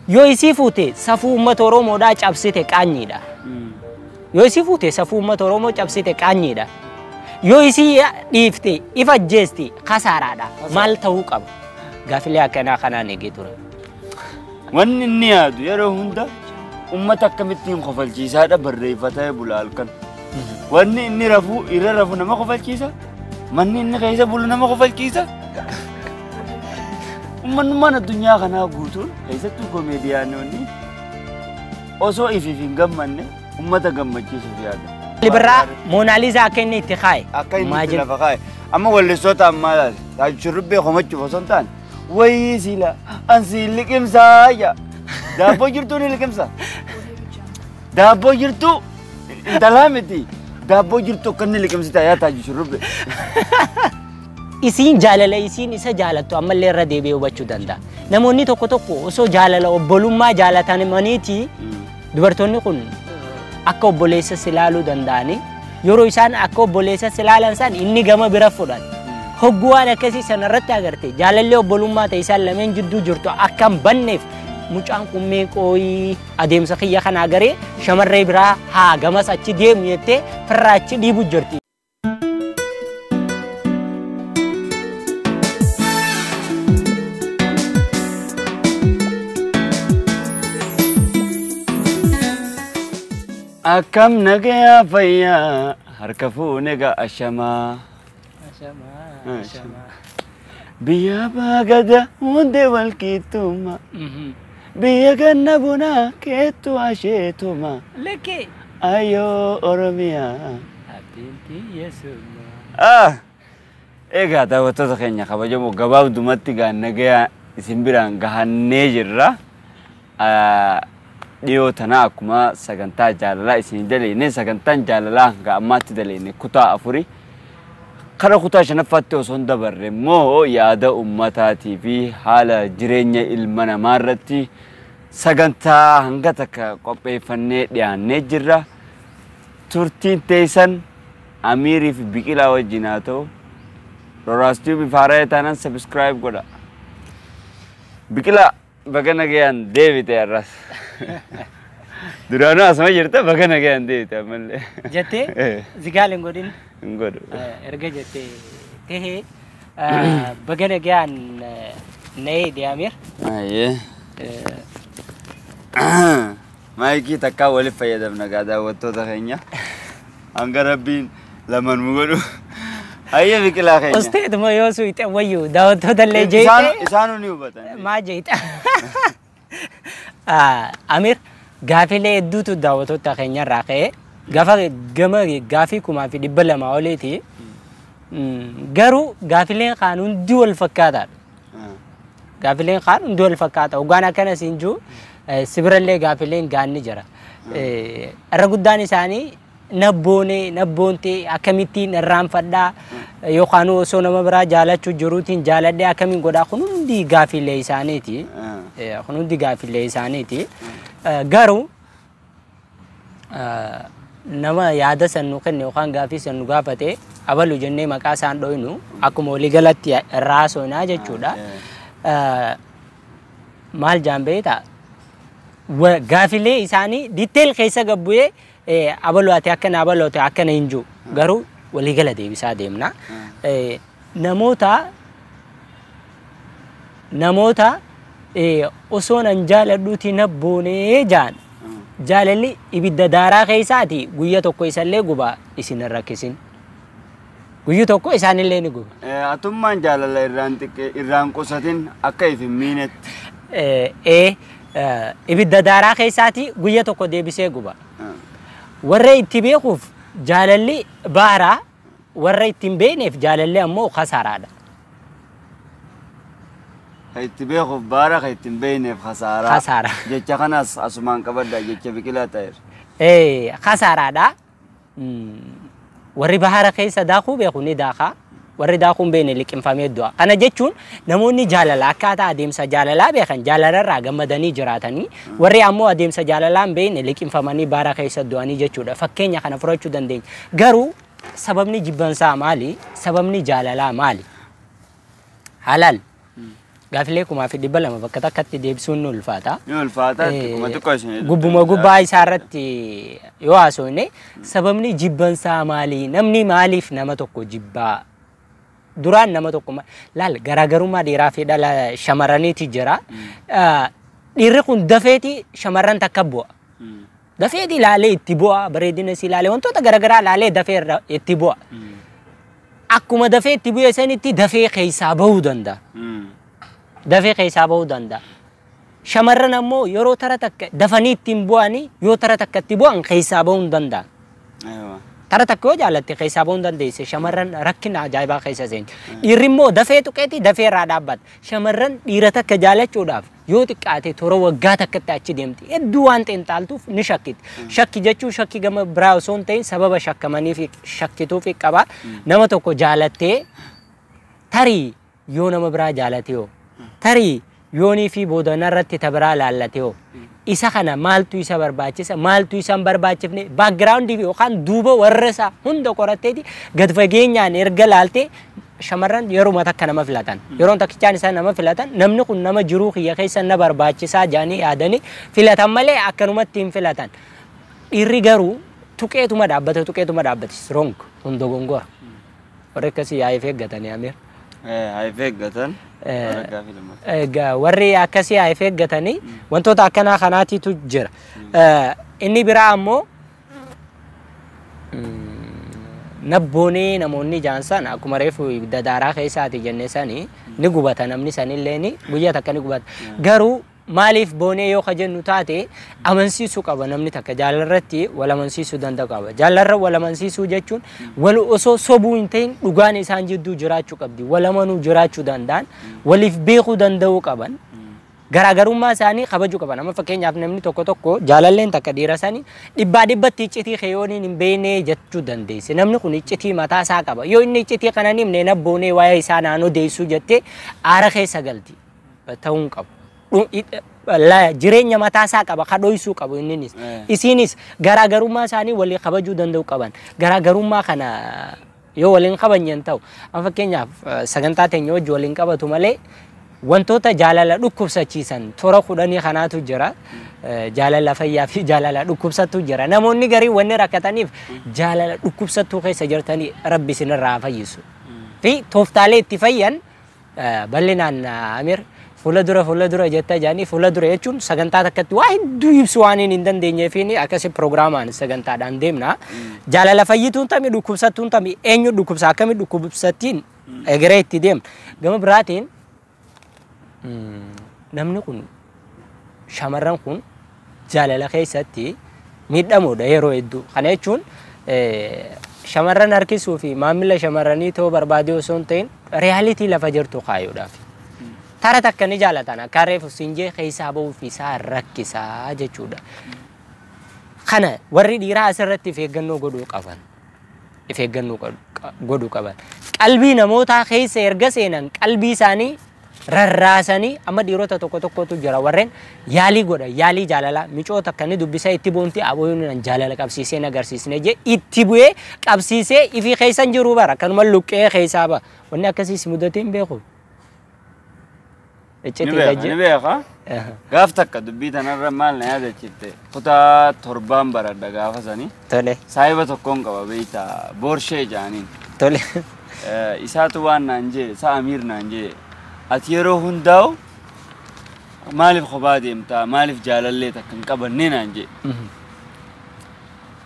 Yoo isii fuute safuu uummata Oromoodhaa cabsite qaanyiidha. Yoo isii fuute safuu uummata Oromoo cabsite qaanyiidha. Yoo isii dhiifte ifa ajjeesti kasaaraadha. Maal ta'uu qaba? Gaafilee akkanaa kanaan eegee ture. Wanni inni yaadu yeroo hunda uummata akkamittiin kofalchiisaadha barreeffatee bula halkan. Wanni inni rafuu irra rafu nama kofalchiisa. Manni inni keessa bulu nama kofalchiisa. Uummanummaan addunyaa kanaa guutuun keessattuu komeediyaanonni osoo ifiif hin gammanne uummata gammachiisuuf yaada. Birraa Moonaaliizaa akka inni itti kaa'e. Akka inni itti lafa kaa'e. Amma wallistoota ammaa ilaali. Taaju shurrubbee komachuuf osoo hin taane wayii siila ansi liqimsaa yaa. Daabboo jirtuu ni liqimsa. Daabboo jirtuu intalaa miti. Daabboo jirtuu akka inni liqimsita yaa taaju shurrubbee. Isiin jaalala isiin isa jaalattu ammallee irra deebi'ee hubachuu danda'a. Namoonni tokko tokko osoo jaalala obbolummaa jaalatamaniiti dubartoonni kun akka obboleessas ilaaluu danda'anii yeroo isaan akka obboleessas ilaalan san inni gama bira fudhata. Hogguu waan akkasii sanarratti agarte jaalallee obbolummaa ta'e isaan lameen jidduu jirtu akka hin banneef mucaan kun meeqooyii adeemsa kiyya kana agaree shamarree biraa haa gamas achi deemu jettee firraa achi dhiibu jirti. Akkam nagayaa fayyaa harka fuune ga'a ashamaa. Biyya baagada hundee walqixxummaa. Biyya ganna bunaa keettu asheetuma. Lekkee. Ayyoo Oromiyaa. Egaa daawwattoota keenya kabajamoo gabaabdumatti gaa nagayaa isin biraan gahannee jirra. Dhiyoo tanaa akkuma sagantaa jaalalaa isin daleenne sagantaan jaalalaa hanga ammaatti daleenne kutaa 4 kara kutaa 5ffaatti osoo hin dabarre immoo yaada uummataatii fi haala jireenya ilma namaa irratti sagantaa hanga takka qopheeffannee dhiyaannee jirra. Turtiin teessan Amiirii fi Biqilaa wajjin haa ta'u. Roraas Tube haaraa taanaan subscribe godha. Biqilaa baga nagayaan deebite har'as. Duraanuu asuma jirta baga nagayaan deebite ammallee. Jettee zigaal hin godhin. Hin godhu. Erga jettee tahee baga nagayaan na'ee deemeer. Ayyee. Maayikii takkaa waliif fayyadamna gaa daawwattoota keenya. Hanga rabbiin lamaan nu godhu. Ayyee Biqilaa keenya. Usteetuma yoo suuxee wayyuu daawwattoota illee jeetee. Isaanuu ni hubatan. Maa jeeta. Amir gaafilee hedduutu daawwattoota keenyarraa ka'ee gaafa gama gaafii 1200 oliiti. Garuu gaafileen kaan hundi wal fakkaataadha. Gaafileen kaan hundi wal fakkaata. Hoggaan akkana siin jiru sibirallee gaafileen gaanni jira. Irra guddaan isaanii nabboonee nabboontee akkamittiin irraanfadhaa yookaan osoo nama biraa jaalachuu jiruutiin jaaladhee akkamiin godhaa kun hundi gaafilee isaaniiti. Kun hundi gaafilee isaaniiti. Garuu nama yaada san nu kenne yookaan gaafii san nu gaafate abalu jennee maqaa isaan dhoynu akkuma waliigalatti irraa soonaa jechuudha. Maal jaan beektaa? Gaafilee isaanii detail keessa gabbu'ee abaluu ati akkana abaluu ati akkana hin jiru. Garuu waliigala deebisaa deemna. Namoota osoo nan jaaladhuuti nabboonee jaan jaalalli ibidda daaraa keessaati guyya tokko isallee guba isin hin rakkisin. Guyyu tokko isaanillee ni guba. Atummaan jaalala irraan qusatin akka if hin miinetti. Ibidda daaraa keessaati guyya tokko deebisee guba. Warra itti beekuuf jaalalli baaraa warra itti hin beekneef jaalalli ammoo kasaaraadha. Kan itti beekuuf baara kan itti hin beekneef kasaaraa. Kasaaraa. Jecha kanas asumaan qabadha jecha Biqilaa ta'eera. Kasaaraadha. Warri bahara keessa daakuu beeku ni daakaa. Warri daakuu hin beekne liqimfamee du'a. Kana jechuun namoonni jaalala akkaataa adeemsa jaalalaa beekan jaalalarraa gammadanii jiraatanii warri ammoo adeemsa jaalalaa hin beekne liqimfamanii baara keessa du'anii jechuudha. Fakkeenya kana fudhachuu dandeenya. Garuu sababni jibbansaa maali? Sababni jaalalaa maali? Halaal. Gaafilee 2,200 bakka takkatti deebisuun ni ulfaata. Ni ulfaata kuma xiqqoo isin. Gubbuma gubbaa isaa irratti yoo haasofne sababni jibbansaa maali? Namni maaliif nama tokko jibbaa? Duraan nama tokko laal garaagarummaa dhiiraa fi dhala shamarraniiti jira. Dhiirri kun dafeeti shamarran takka bu'a. Dafeeti ilaalee itti bu'a, bareedina isii ilaalee wantoota garaagaraa ilaalee dafee itti bu'a. Akkuma dafee itti bu'e sanitti dafee keessaa bahuu danda'a. Dafee keessaa bahuu danda'a. Shamarran ammoo yeroo tara takka dafanii ittiin bu'anii yoo tara takka itti bu'an keessaa bahuu hin danda'an. Tara takka yoo jaalatte keessaa bahuu hin dandeesse shamarran rakkina ajaa'ibaa keessa seenti. Dhiirri immoo dafee tuqeeti dafee irraa dhaabbata. Shamarran dhiira takka jaalachuudhaaf yoo xiqqaate toora waggaa takkatti achi deemti. Hedduu waan xiinxaaltuuf ni shakkiti. Shakki jechuun shakki gama biraa osoo hin ta'in sababa shakkamanii fi shakkituuf qaba. Nama tokko jaalattee tarii yoo nama biraa jaalate hoo tarii yoonii fi boodana irratti ta biraa laallate hoo isa kana maaltu isa barbaachisa maaltu isa hin barbaachifne background yookaan duuba warra isaa hunda qoratteeti gad fageenyaan erga laaltee shamarran yeruma takka nama filatan yeroon takkichaan isaan nama filatan namni kun nama jiruu kiyya keessa na barbaachisaa jedhanii yaadanii filatan malee akkanumatti hin filatan. Dhiirri garuu tuqeetuma dhaabbata strong kun dogongora. Warri akkasii yaa'eef eeggatanii Amiir. Yaa'eef eeggatan. Warri akkasii yaa'eef eeggatanii wantoota akkanaa kanaatiitu jira. Inni biraa ammoo nabboonee namoonni jaansan akkuma reefu ibidda daaraa keessaati jenne sanii ni gubata namni sanillee guyyaa takka ni gubata. Garuu maaliif boonee yoo ka jennu taate amansiisuu qaba namni takka jaalarratti wal amansiisuu danda'u qaba. Jaalarra wal amansiisuu jechuun wal osoo sobuu hin ta'in dhugaan isaan jidduu jiraachuu qabdi. Wal amanuu jiraachuu danda'an waliif beekuu danda'uu qaban. Garaagarummaa isaanii kabajuu qaban. Amma fakkeenyaaf namni tokko tokko jaalalleen takka dhiira sanii dhibbaa dhibbatti iccitii keeyooniin hin beekne jechuu dandeesse. Namni kun iccitii mataa isaa qaba. Yoo inni iccitii kana hin himne nabboonee waa'ee isaa naannoo deessuu jettee aara keessa galti. Ta'uu hin qabu. Jireenya mataa isaa qaba, kadhoysuu qabu inninis. Isinis garaagarummaa isaanii walii kabajuu danda'u qaban. Garaagarummaa kana yoo waliin kabajne ta'u. Amma fakkeenyaaf sagantaa teenya wajji waliin qabatu malee wantoota jaalala dhukkubsachiisan toora 10 kanaatu jira. Jaalala fayyaa fi jaalala dhukkubsattu jira. Namoonni garii wanni rakkataniif jaalala dhukkubsattuu keessa jirtanii rabbi isinirraa fayyisu. Fi tooftaalee itti fayyan bal'inaan Amiir fuula dura jetta jedhanii fuula dura jechuun sagantaa takkatti waa hedduu ibsu waan hin dandeenyeefiin akkasi pirogiraamaan sagantaadhaan deemna. Jaalala fayyituun tami dhukkubsattuun tami eenyu dhukkubsa akkami dhukkubsattiin egeree itti deemna. Gama biraatiin namni kun shamarran kun jaalala keessatti miidhamuudha yeroo hedduu. Kana jechuun shamarran harkisuu fi maamila shamarranii ta'uu barbaadee osoo hin ta'in riyaalitii lafa jirtu kaayuudhaaf. Tara takka ni jaalatan akka reefu siinjee keessaa bahuu fi isaa rakkisaa jechuudha. Kana warri dhiiraa asirratti of eeggannoo godhuu qaban. Of eeggannoo godhuu qaban. Qalbii namootaa keessa erga seenan qalbii isaanii rarraasanii amma dhiirota tokko tokkotu jira warreen yaalii godha yaalii jaalalaa micoota akka inni dubbisa itti boonti abooyuun jaalala qabsiisee agarsiisne jee itti bu'ee qabsiisee ifii keessan jiru bara kanuma luqqee keessaa ba'a wanni akkasiis mudatee hin beeku. Ni beeka. Gaaf takka dubbii tanarra maal na yaadachiifte kutaa 7 baradha gaafa sanii. Tole. Saayiba tokkoon qaba beektaa Boorshee jaaniin. Tole. Isaatu waan naan jee isaa Amiir naan jee ati yeroo hundaa'u maaliif kophaa deemtaa maaliif jaalallee takka hin qabanne naan jee.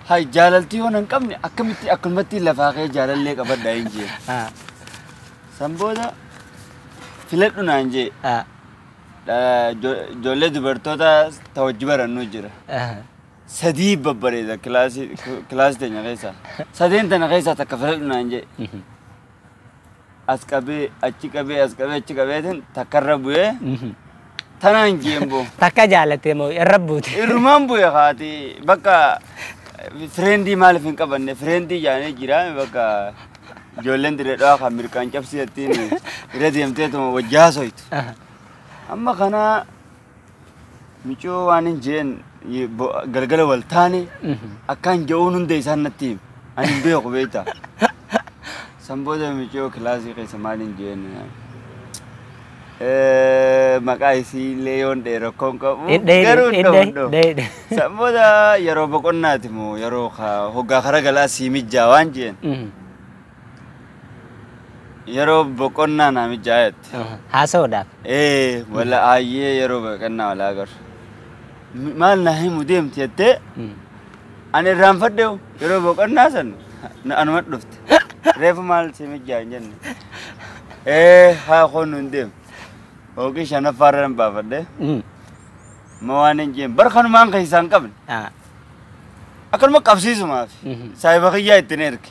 Hay jaalaltii yoo hin qabne akkamitti akkanumatti lafaa kee jaalallee qabadhaa hin jee. San booda filadhu naan jee. Ijoollee dubartoota ta wajji barannu jira. 3 babbareeda kilaasii teenya keessa. 3 tana keessaa takka filadhu naan jee. As qabee achi qabee as qabee achi qabeetiin takkarra bu'ee tanaan jeen boo. Takka jaalattee moo irra buute? Irrumaan bu'e haati bakka fireendii maaliif hin qabanne fireendii jaanee jira bakka ijoolleen dirree dhawaa kan mirqaan cabsii ittiin irra deemteetuma wajji haasoytu. Amma kana micoo waan hin jeen galgala wal taane akkaan je'uun hunda isaan natti hime. Ani hin beeku beektaa. San booda micoo kilaasii keessa maal hin jeen Maqaa isii illee yoon dheere rakkoon qabu. Garuu hin dha'u. San booda yeroo boqonnaati moo yeroo hoggaa kara galaa sii mijjaa waan jeen. Yeroo boqonnaa naa mijjaa jette. Haasa'uudhaaf. Ee wala aayyee yeroo boqonnaa walaa agarru. Maal naa himu deemti jettee ani irraanfadheewu yeroo boqonnaa san anuma dhufte. Reefu maal si mijjaa hin jenne. Ee haa koonu hin deemu. Hooqii shanaffaarra nan baafadhe. Ma waan hin jeen bar kanumaan keessaa hin qabne. Akkanuma qabsiisumaaf. Saayiba kiyyaa ittiin erge.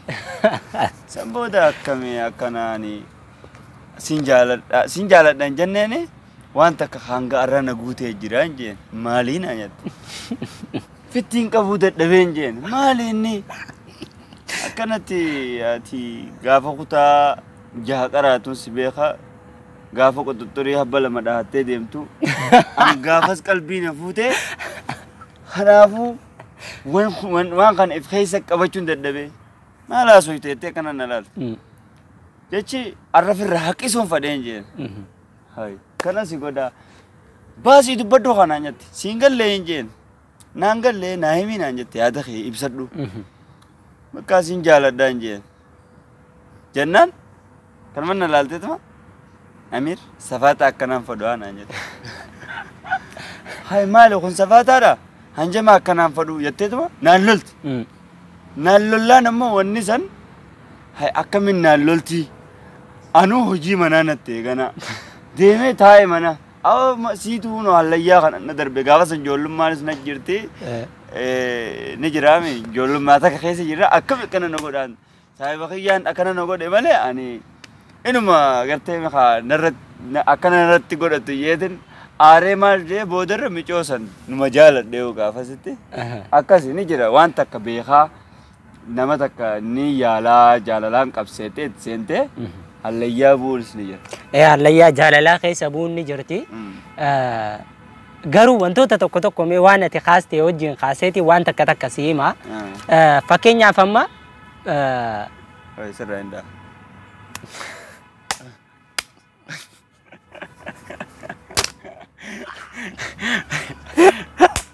San booda akkamii akkanaani sin jaaladha sin jaaladha hin jenneeni waan takka hanga arra na guutee jira hin jeen maalii naa jette. Fittiin qabuu dadhabee hin jeen maali inni akkanatti ati gaafa kutaa jaha qaraatuun si beeka gaafa qoxoxorii habba lama dhahattee deemtu an gaafas qalbii na fuutee kanaafuu waan kana if keessa qabachuun dadhabee maal haasofte jettee akkana na laalte. Jechi arrafirra haqqisuun fadheen jeen. Hai kana si godhaa baasii dubbadhu kanaan jette siin gallee hin jeen naan gallee naa himii naan jette yaada kee ibsadhu. Bakka siin jaaladhaa hin jeen. Jennaan kanuma na laalteetuma Amir safaata akkanaan fadhu naan jette. Hai maali kun safaataadha? Hanjama akkanaan fadhu jetteetuma naan lolti. Naan lollaan ammoo wanni san hai akkamiin naan lolti? Anuu hojii manaa natti eegana. Deemee taa'e mana. Awa siituu nu hallayyaa kana na darbe gaafa san ijoollumaanis na jirti. Ni jiraami ijoollummaa takka keessa jirra akkam akkana na godhaan. Saahiba kiyyaan akkana na godhe malee ani inuma gartee akkana narratti godhatu yeetin aaree maal jee boodarra micoosan numa jaaladhe yoo gaafasitti. Akkasi ni jira waan takka beekaa nama takka ni yaalaa jaalalaan qabseetee itti seentee hallayyaa bu'uunis ni jira. Hallayyaa jaalalaa keessa bu'uun ni jirti. Garuu wantoota tokko tokko mee waan ati kaastee wajjin kaaseeti waan takka takka si hima. Fakkeenyaaf amma Sirraa hin dha'a.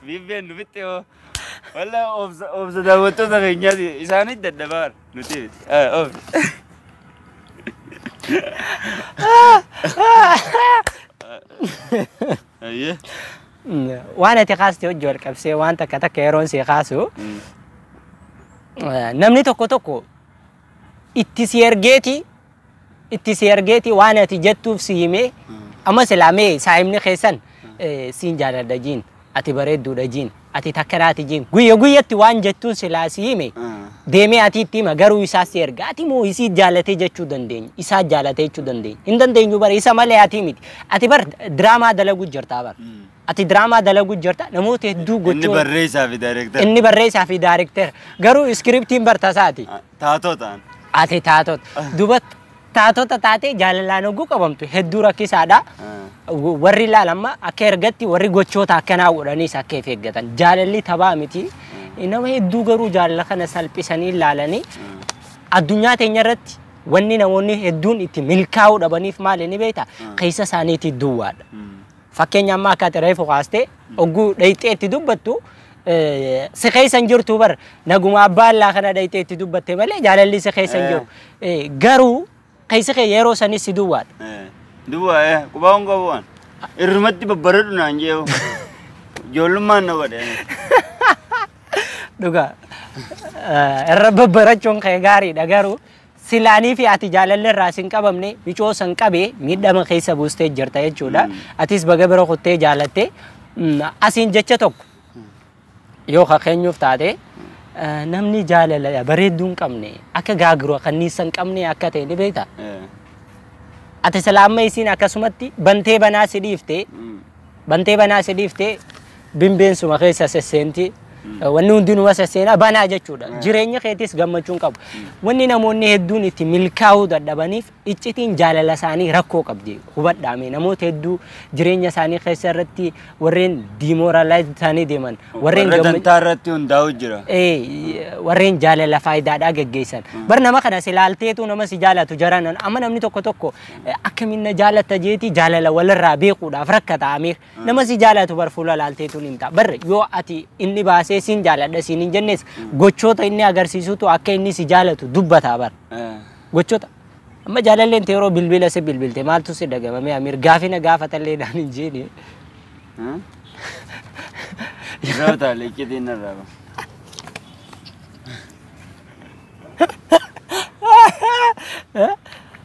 Bibbeen nu fixxe hoo. Walla obsa daawwattoota keenyaati isaanitti dadhabaara nuti miti. Obsa. Waan ati kaastee wajjin wal qabsee waan takka takka yeroon si kaasu namni tokko tokko itti si ergeeti waan ati jettuuf si himee amma silaamee saayimni keessan siin jaaladha jiin ati bareedduudha jiin ati takkanaati jiin guyya guyyatti waan jettuun silaa si hime deemee ati itti hima garuu isaa si erga ati moo isii jaalatee jechuu dandeenya isaa jaalatee jechuu dandeenya hin dandeenyu bara isa malee ati miti ati bar diraamaa dalaguu jirtaa bar ati diraamaa dalaguu jirta namoota hedduu gochuu inni barreessaa fi daayireekter inni barreessaa fi daayireekter garuu iskiriptiin bartasaati taatoo ta'an ati taatota duba taatota taatee jaalalaan hogguu qabamtu hedduu rakkisaadha. Warri ilaalamma akka ergatti warri gochoota akkanaa godhaniis akka of eeggatan jaalalli taphaa miti. Nama hedduu garuu jaalala kana salphisanii ilaalanii addunyaa teenya irratti wanni namoonni hedduun itti milkaa'uu dhabaniif maali ni beektaa? Keessa isaaniitti duwwaadha. Fakkeenya ammaa akka ati reefu kaastee hogguu dhayxee itti dubbattu si keessa hin jirtu bar naguma abbaa allaa kana dhayxee itti dubbatte malee jaalalli si keessa hin jiru. Garuu keessa kee yeroo sanis si duwwaadha. Duwwaa qubaa hin qabu waan. Irrumatti babbareedu naan jeewu. Ijoollummaan na godhe. Dhugaa irra babbarachuun kee gaariidha garuu silaanii fi ati jaalalli irraa sin qabamne micoo san qabee miidhama keessa buustee jirta jechuudha. Atis baga bira kuttee jaalattee asiin jecha tokko yoo kakeenyuuf taate namni jaalala bareedduu hin qabne akka gaagiroo kanniisa hin qabne akka ta'e ni beektaa? Ati silaamma isiin akkasumatti bantee banaa si dhiiftee bantee banaa si dhiiftee binbeensuma keessa sesseenti Wanni hundinuu seenaa banaa jechuudha. Jireenya keetis gammachuun qabu. Wanni namoonni hedduun itti milkaa'uu dadhabaniif iccitiin jaalala isaanii rakkoo qabdi. Hubadhaame namoota hedduu jireenya isaanii keessa irratti warreen demoralize isaanii deeman. Warreen dantaa irratti hundaa'u jira. Warreen jaalala faayidaadhaa geggeessan. Bar nama kana si ilaalteetu nama si jaalatu jaran amma namni tokko tokko akkamiin na jaalatta jeeti jaalala walirraa beekuudhaaf rakkata Amiir. Nama si jaalatu bar fuula ilaalteetu ni himta. Bar yoo ati inni baasee siin jaaladha siin hin jennes gochoota inni agarsiisutu akka inni si jaalatu dubbata bar. Gochoota. Amma jaalalleen yeroo bilbila si bilbilte maaltu si dhagamame Amiir gaafina gaafatallee naan hin jeeni. Yeroo iccitiin irraa ba.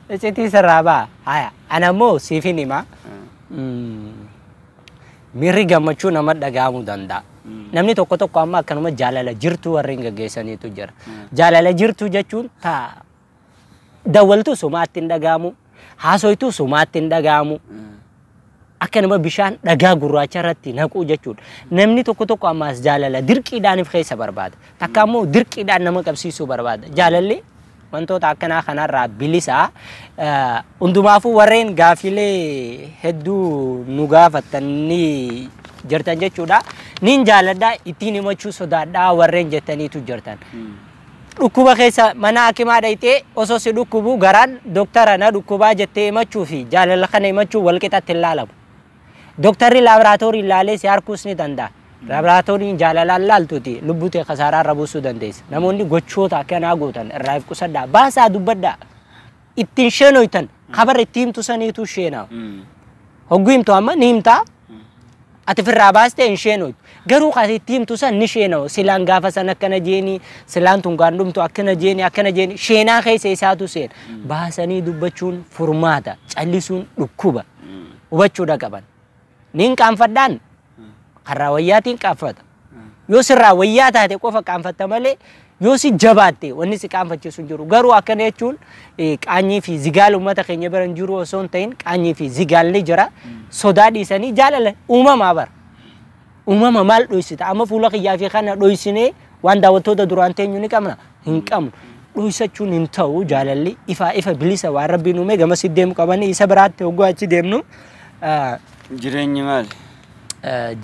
Iccitii sirraa ba'a. Haya ana immoo siifin hima. Miirri gammachuu nama dhaga'amuu danda'a. Namni tokko tokko amma akkanuma jaalala jirtuu warreen gaggeessaniitu jira. Jaalala jirtuu jechuun taa dawwaltuu sumaatti hin dhaga'amu, haasoytuu sumaatti hin dhaga'amu. Akkanuma bishaan dhagaa gurraacha irratti naquu jechuudha. Namni tokko tokko ammaas jaalala dirqiidhaan if keessa barbaada. Takka immoo dirqiidhaan nama qabsiisuu barbaada. Jaalalli wantoota akkanaa kanarraa bilisaa. Hundumaafuu warreen gaafilee hedduu nu gaafatanii jirtan jechuudha. Nin jaaladhaa ittiin himachuu sodaadhaa warreen jettaniitu jirtan. Dhukkuba keessa mana hakimaa dhayitee osoo si dhukkubu garaan dooktara na dhukkubaa jettee himachuu fi jaalala kana himachuu walqixatti hin laalamu. Dooktarri laaboraatoorii ilaalee si harkuus ni danda'a. Laaboraatooriin jaalalaan laaltuuti lubbuu ta'e kasaaraa irra buusuu dandeessa. Namoonni gochoota akkanaa gootan irraa if qusadhaa. Baasaa dubbadhaa. Ittiin sheenoytan kabarra itti himtu saniitu sheenaa. Hogguu himtu amma ni himtaa. Ati firraa baastee hin sheenoytu. Garuu kan itti himtu san ni sheena'u. Silaan gaafa san akkana jeeni, silaan tungaan dhumtu akkana jeeni, akkana jeeni. Sheenaa keessa isaatu seena. Baasanii dubbachuun furmaata. Callisuun dhukkuba. Hubachuudha qaban. Niin qaanfadhaan karraa wayyaatiin qaanfata. Yoo sirraa wayyaa taate qofa qaanfatta malee yoo si jabaatte wanni si qaanfachiisu hin jiru. Garuu akkana jechuun qaanyii fi zigaal uummata keenya bira hin jiru osoo hin ta'in qaanyii fi zigaalli jira. Sodaa dhiisanii jaalala uumamaa bara. Uumama maal dhoysita? Amma fuula kiyyaa fi kana dhoysinee waan daawwattoota duraan teenyu ni qabna? Hin qabnu. Dhoysachuun hin ta'u jaalalli ifaa ifa bilisa waan rabbiin uume gama si deemu qabanii isa biraatti hogguu achi deemnu. Jireenyi maali?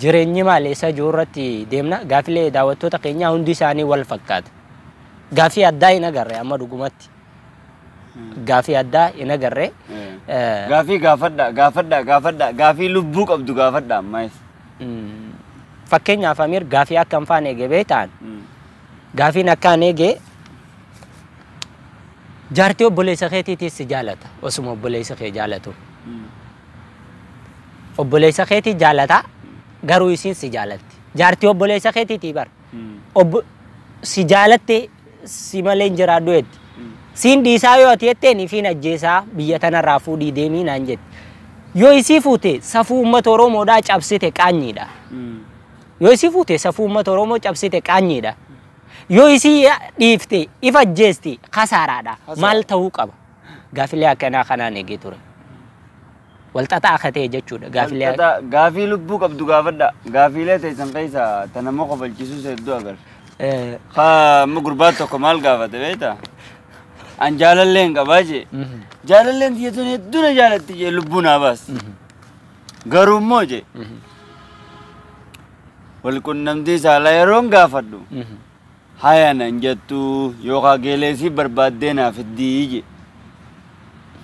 Jireenyi maali isa jiru irratti deemna. Gaafilee daawwattoota keenyaa hundi isaanii wal fakkaata. Gaafii addaa hin agarre amma dhugumatti. Gaafii addaa hin agarre. Gaafii gaafadhaa gaafadhaa gaafadhaa gaafii lubbuu qabdu gaafadhaa ammaas. Fakkeenyaaf Amiir gaafii akka hin faane eegee beektaan. Gaafiin akkaan eegee jaartii obboleessa keetiitiis si jaalata. Osuma obboleessa kee jaalatu. Obboleessa keetii jaalata garuu isiin si jaalatti. Jaartii obboleessa keetiitii bar. Si jaalatte si malee hin jiraadhu jetti. Siin dhiisaa yoo ati jetteen ifiin ajjeesaa biyya tanarraa fuudhii deemii naan jetti. Yoo isii fuute safuu uummata Oromoodhaa cabsite qaanyiidha. Yoo isii fuute safuu uummata Oromoo cabsite qaanyiidha. Yoo isii dhiifte if ajjeesti kasaaraadha. Maal ta'uu qaba? Gaafilee akkanaa kanaan eegee ture. Walxaxaa akka ta'e jechuudha. Gaafilee gaafii lubbuu qabdu gaafadha. Gaafiilee teessan keessa ta nama kofalchiisus hedduu agarra. Amma gurbaan tokko maal gaafate beektaa? An jaalallee hin qabaa jee. Jaalalleen tiyya tun hedduu na jaalatti jee lubbuu naa baasti. Garuu immoo jee walqunnamtii saalaa yeroon gaafadhu haya nan jettu yookaan geeleesii barbaaddee naaf fiddii jee.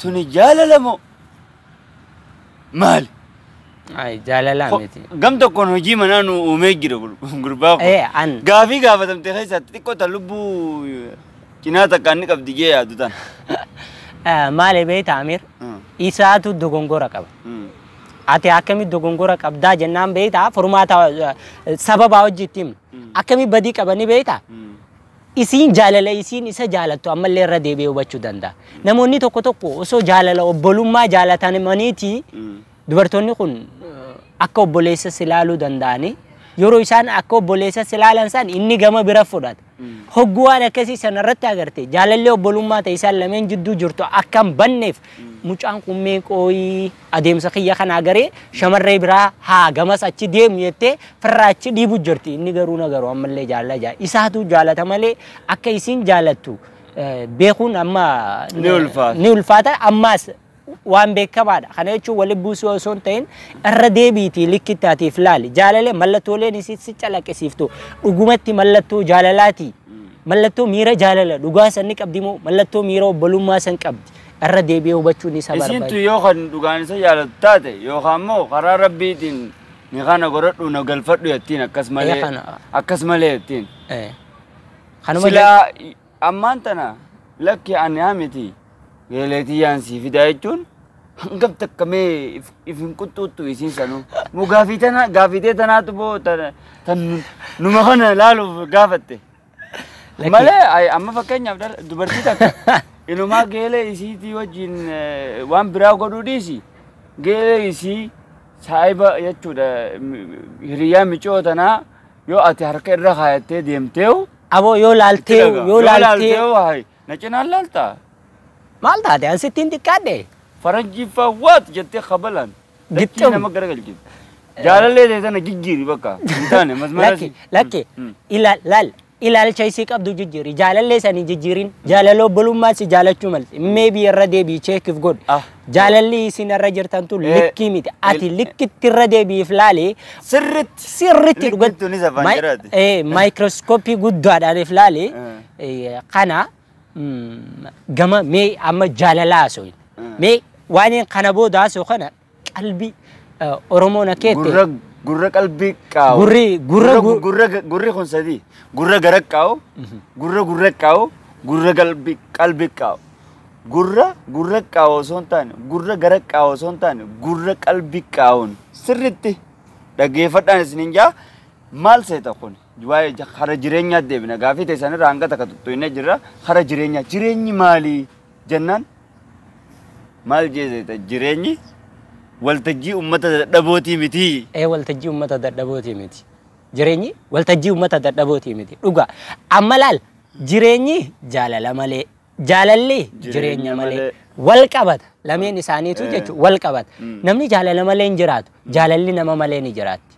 Tuni jaalala moo maali? Jaalala miti. Gam tokkoon hojii manaa nu uumee jira gurbaa kun. Gaafii gaafatamte keessatti xiqqoo ta lubbuu cinaa takkaan ni qabdi jee yaadu tan. Maali beektaa Amiir? Isaatu dogongora qaba. Ati akkamitti dogongora qabdaa jennaan beektaa furmaata sababaa hojii itti himna. Akkamitti badii qabanii beektaa? Isiin jaalala isiin isa jaalattu ammallee irra deebi'ee hubachuu danda'a. Namoonni tokko tokko osoo jaalala obbolummaa jaalatamaniiti dubartoonni kun akka obboleessa ilaaluu danda'anii yeroo isaan akka obboleessa ilaalan san inni gama bira fudhata. Hogguu waan akkasii sanarratti agarte jaalallee obbolummaa ta'e isaan lameen jidduu jirtu akka hin banneef Mucaan kun meeqooyi adeemsa kiyya kanaa garee shamarree biraa haa gamas achi deemu jettee firraa achi dhiibu jirti. Inni garuu na garuu ammallee jaalala jaa isaatu jaalata malee akka isiin jaalattu beekuun amma Ni ulfaata. Ni ulfaata ammaas waan beekamaadha. Kana jechuun walitti buusuu osoo hin ta'in irra deebiitii likkittaatiif laali. Jaalala mallattooleen isii si calaqqisiiftu dhugumatti mallattoo jaalalaati. Mallattoo miira jaalala dhugaa san ni qabdi moo mallattoo miira obbolummaa san qabdi. Irra deebi'ee hubachuun isa Isintu barbaada. yoo kan dhugaan isa jaalatu taate yookaan immoo karaa rabbiitiin ni kana godhadhu na galfadhu jettiin akkas malee kana- akkas malee jettiin. Kanuma Silaa ammaan tana lakki ani miti geeleetii yaansii fidaa jechuun hangam takka mee if hin qunxuuttu isiin sanuu. Mu gaafii tana gaafitee tanaatu boo tan numa kana laaluuf gaafatte. Lakki- Malee amma fakkeenyaaf dubartii takka inumaa geelee isiitii wajjin waan biraa godhuu dhiisi. Geelee isii saayiba jechuudha hiriyaa micoo tanaa yoo ati harka irra kaayattee deemteewu Aboo yoo laaltee yoo laaltee laaltee na cinaan laaltaa. Maal taate an sittiin xiqqaadhe. Faranjii faa waat jettee kabalaan. Dachii Gixxum. nama garagalchite. Jaalallee ta'e tana jijjiiri bakka hin taane masmara Lakki lakki ilaal ilaalcha isii qabdu jijjiiri jaalallee sanii jijjiirin jaalala obbolummaa si jaalachuu malte maybe irra deebii cheekiif godhu. Jaalalli isin irra jirtantu likkii miti ati likkitti irra deebiif laali Sirritti. sirritti Likkitti tunis afaan jiraati. Maayikirooskooppii guddaadhaan if laali kana gama mee amma jaalala haasoo mee waan kana booda haasoo kana qalbii Oromoon akkeette Gurra gurra qalbii qaawu. Gurri- gurra- gurra gurri kun sadii. Gurra gara qaawu. Gurra gurra qaawu. Gurra qalbii qalbii qaawu. Gurra gurra qaawu osoo hin taane gurra gara qaawu osoo hin taane gurra qalbii qaawuun sirritti dhaggeeffadhaan isiniin jaa maal seeta kun waa'ee hara jireenyaa deebina gaafii teessan irraa hanga takka tuttuqnee jirra hara jireenyaa jireenyi maalii jennaan maal jee seeta jireenyi waltajjii uummata dadhabootii miti. Waltajjii uummata dadhabootii miti. Jireenyi waltajjii uummata dadhabootii miti. Dhugaa. Amma laal jireenyi jaalala malee jaalalli jireenya Jireenya malee malee. wal qabata. Lameen isaaniitu jechuudha wal qabata. Namni jaalala malee hin jiraatu. Jaalalli nama malee ni jiraatti.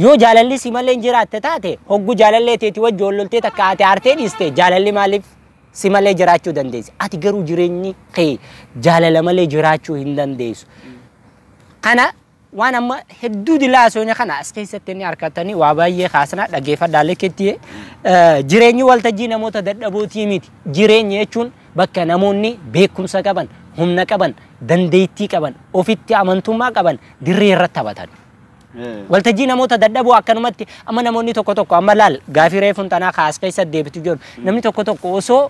Yoo jaalalli si malee hin jiraatte taate hoggu jaalallee teeti wajji wal takka ati aartee dhiiste jaalalli maaliif si malee jiraachuu dandeessi? Ati garuu jireenyi kee jaalala malee jiraachuu hin dandeessu. Kana waan amma hedduu dilaasoon kana as keessatti inni harkatanii waa baay'ee kaasna dhaggeeffadhaa likkitti jireenyi waltajjii namoota dadhabootii miti. Jireenya jechuun bakka namoonni beekumsa qaban, humna qaban, dandeettii qaban, ofitti amantummaa qaban dirree irratti taphatan. Waltajjii namoota dadhaboo akkanumatti amma namoonni tokko tokko amma laal gaafii reefuun tanaa kaas keessa deebitu jiru namni tokko tokko osoo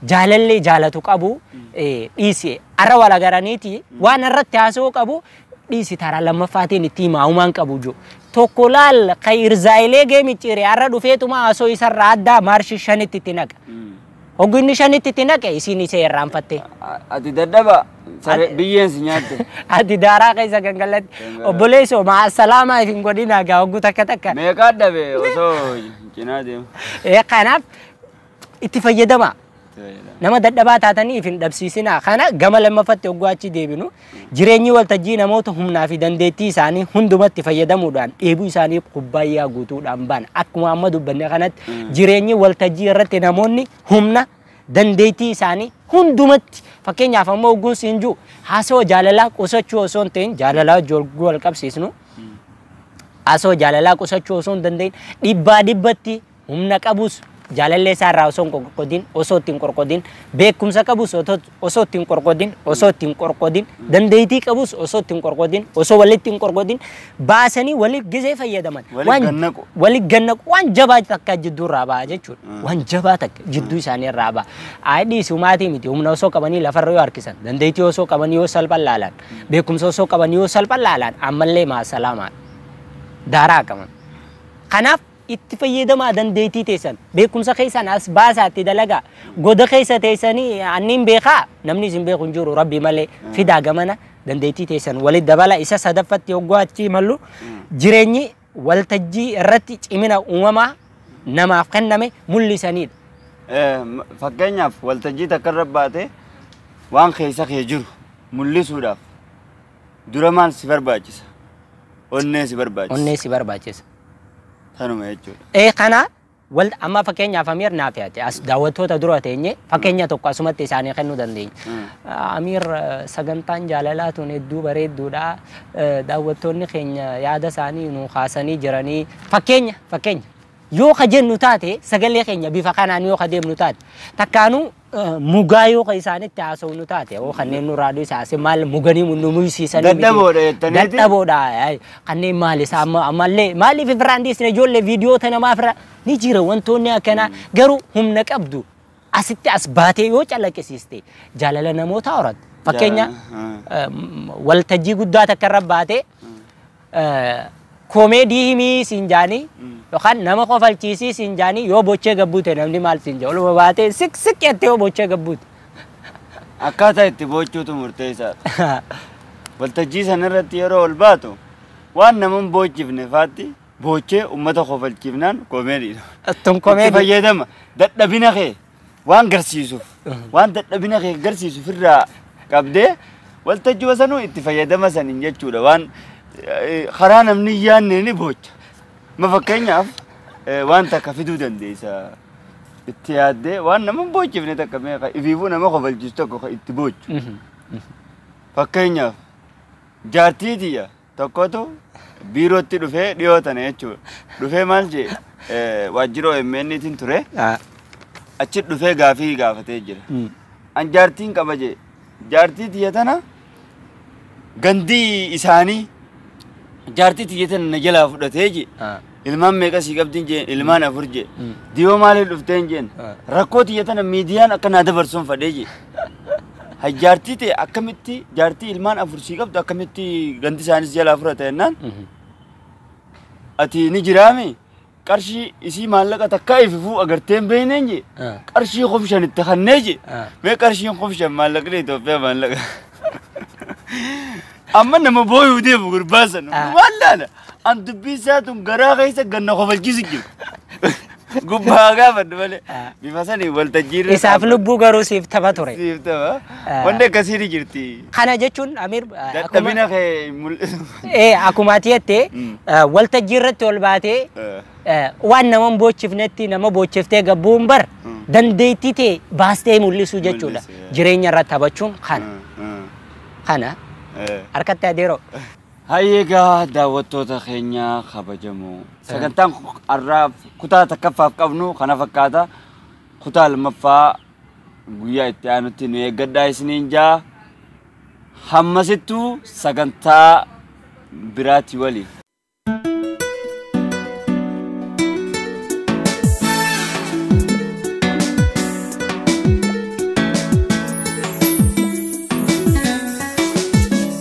jaalallee jaalatu qabu dhiise arra wal agaraniiti waan irratti haasa'uu qabu dhiisi taraa lammaffaatiin itti himaa humaan qabu jiru. Tokko laal kan irzaayilee geemicciire arra dhufeetuma haasoo isarraa addaa maarshi shanitti itti naqa. Hoggu inni shanitti itti naqe isiin isa irraanfatte. Ati dadhaba biyyeen si nyaatte. Ati daaraa keessa gangalatti obboleessoo maa salaamaa hin godhinaa gaa hoggu takka takka. Meeqaa dhabe osoo cinaa deemu. Kanaaf itti fayyadamaa. Nama dadhabaa taatanii if hin dhabsiisinaa. Kana gama lammaffatti hogguu achi deebinu jireenyi waltajjii namoota humnaa fi dandeettii isaanii hundumatti fayyadamuudhaan dheebuu isaanii kubbaayyaa guutuudhaan ba'an. Akkuma amma dubbanne kanatti jireenyi waltajjii irratti namoonni humna dandeettii isaanii hundumatti fakkeenyaaf amma hogguun siin jiru haasawaa jaalalaa qusachuu osoo hin ta'in jaalalaa wajjin wal qabsiisnu haasawaa jaalalaa qusachuu osoo hin danda'in dhibbaa dhibbatti humna qabus jaalallee isaa irraa osoo hin qorqodin osoo ittiin qorqodin beekumsa qabus osoo ittiin qorqodin osoo ittiin qorqodin dandeettii qabus osoo ittiin qorqodin osoo walitti hin qorqodin baasanii waliif gizee fayyadaman Waliif gannaqu. Waliif gannaqu waan jabaa takka jidduu irraa ba'a jechuudha waan jabaa takka jidduu isaanii irraa ba'a ayi dhiisi humaatii miti humna osoo qabanii lafarra yoo harkisan dandeettii osoo qabanii yoo salphan laalan beekumsa osoo qabanii yoo salphan laalan ammallee maasalaamaan daaraa qaban. Kanaaf itti fayyadamaa dandeettii teessan beekumsa keessan as baasaatti dalagaa goda keessa teessanii anniin beekaa namni isin beeku hin jiru rabbi malee fidaa gamana dandeettii teessan walitti dabala isa sadaffatti hogguu achi mallu jireenyi waltajjii irratti cimina uumamaa namaaf kenname mul'isanidha. Fakkeenyaaf waltajjii takka irra baate waan keessa kee jiru Mul'isuudhaaf dura maal si barbaachisa? Onnee si barbaachisa. Onnee si barbaachisa. Tanuma jechuudha. Ee kana wal amma fakkeenyaaf Amiir naaf yaate as daawwattoota dura teenye fakkeenya tokko asumatti isaanii kennuu dandeenya. Amiir sagantaan jaalalaa tun hedduu bareedduudha. Daawwattoonni keenya yaada isaanii nu kaasanii jiranii fakkeenya yoo ka jennu taate sagalee keenya bifa kanaan yoo ka deemnu taate takkaanuu mugaa yoo ka isaanitti haasofnu taate yoo kanneen nu raaduu isaas maal muganii nu muysiisanii miti. Dadhaboodha jettaniiti? Dadhaboodha. Kanneen maal isaa ammallee maaliif ifirraan dhiisne ijoollee viidiyoota namaa irra ni jira wantoonni akkanaa garuu humna qabdu asitti as baatee yoo calaqqisiiste jaalala namootaa horatte. Fakkeenya waltajjii guddaa takka irra baatee koomeedii himii siin jaanii yookaan nama kofalchiisii siin jaanii yoo bochee gabbuute namni maal siin jaa oluma baatee siq siq jettee yoo bochee gabbuute. Akkaataa itti boochuutu murteessaadha. Waltajjii sanarratti yeroo ol baatu waan nama hin boochifne faatti boochee uummata kofalchiifnaan koomeediidha. Tun Itti koomeedii. fayyadama dadhabina kee waan garsiisuuf waan dadhabina kee garsiisuuf irraa qabdee waltajjii sanuu itti fayyadama saniin jechuudha waan karaa namni hin yaadne ni boocha. Ma fakkeenyaaf waan takka fiduu dandeessa. Itti yaaddee waan nama hin boochifne takka meeqa ifiifuu nama kofalchiisu tokko ka itti boochu. Fakkeenyaaf jaartii tiyya tokkotu biirootti dhufee dhiyoo tana jechuudha. Dhufee maal jee waajjira OMN tiin ture achi dhufee gaafii gaafatee jira. An jaartiin qaba jee jaartii tiyya tana gandii isaanii jaartii tiyya tana na jalaa fudhatee jee. Ilmaan meeqa sii qabdiin jeen ilmaan 4 jee. Diyoo maaliif dhufteen jeen rakkoo tiyya tana miidiyaan akka naa dabarsuun fadhee jee. Jaartii ta'e akkamitti jaartii ilmaan 4 sii qabdu akkamitti gandi isaanis jalaa fudhata jennaan ati ni jiraame qarshii isii maallaqa takka ififuu agartee hin beekneen jee qarshii 5,000 itti kannee jee mee qarshiin 5,000 maallaqni Itoophiyaa maallaqa. Amma nama booyuu deemu gurbaa sana maal laala an dubbii isaa tun garaa keessa ganna kofalchiisu jiru. Gubbaa gaafadhu malee bifa sanii waltajjii irra Isaaf lubbuu garuu siif tapha ture. Siif tapha. Wanti akkasii ni jirti. Kana jechuun Amiir Dadhabina kee mul'isu. Akkuma ati jettee waltajjii irratti ol baatee waan nama hin boochifnetti nama boochiftee gabbuun bar dandeettii ta'e baastee mul'isuu jechuudha. Mul'isu, Jireenya irratti taphachuun kana. Kana harkatti adeeroo. Hayyeegaa daawwattoota keenya kabajamoo. Sagantaan har'aa kutaa takkaffaaf qabnu kana fakkaata. Kutaa lammaffaa guyyaa itti aanutti nu eeggadhaa isiniin jaa. Hammasittuu sagantaa biraatti waliin.